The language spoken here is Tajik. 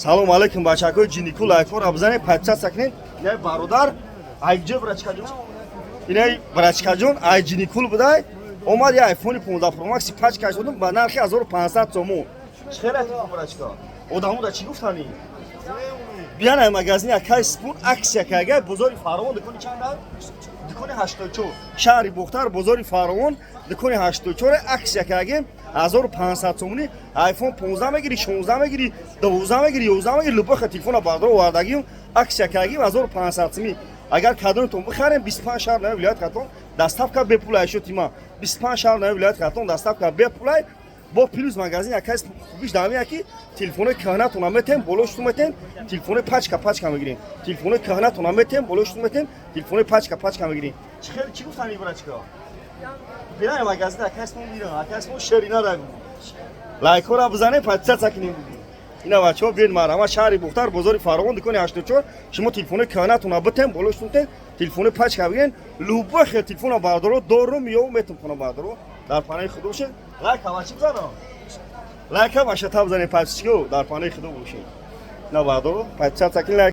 Салом алейкум, бачакои ҷинику, лайкҳоро бизанед, подписаться кунед. Инай бародар айҷо, брачкаҷон, инай брачкаҷон ай ҷиникул будай, омад, я айфони 15 Pro Max пачкаш додум ба нархи 1500 сомон. Чӣ хеле, брачка, одамо да чӣ гуфтанӣ? Биян ай магазини акай Спун, акция кагай, бозори Фаровон, дукони чанда? Дукони 84, шаҳри Бохтар, бозори Фаровон, дукони 84. Акция кагем, 1500 сомонӣ айфон 15 мегири, 16 мегири, 12 мегири, 11 мегири, любой телефона бардор овардагим, акция кагим, 1500 сомонӣ. Агар кадомтон бихарем, 25 шаҳр нави вилоят Хатлон доставка бепулай шуд. Има 25 шаҳр нави вилоят Хатлон доставка бепулай. Бо плюс магазин якай хубиш дамия, ки телефонои кӯҳнатона метем, боло шуту метем, телефонои пачка пачка мегирем. Телефонои кӯҳнатона метем, боло шуту метем, телефонои пачка пачка мегирем. Чӣ хеле, чӣ гуфтани, брачка? Бирай магазин акайсмон, мирам акайсмон, шери надагу. Лайкҳоро бизанем, подписаться кунем. Ина, бачаҳо, биёед, марҳамат, шаҳри Бухтар, бозори Фаровон, дукони 84. Шумо телефонои кӯҳнатона битем, боло шуту метем, телефонои пачка бигирем. Любой хел телефона, бардоро, дору миёву метем хона. Бардоро, дар панаи худо бошед. Лайк ҳама чӣ бизанам? Лайка баша, та бизанед, подписчико, дар панаи худо бошед. На, бардоро, подписаться кунед, лайк.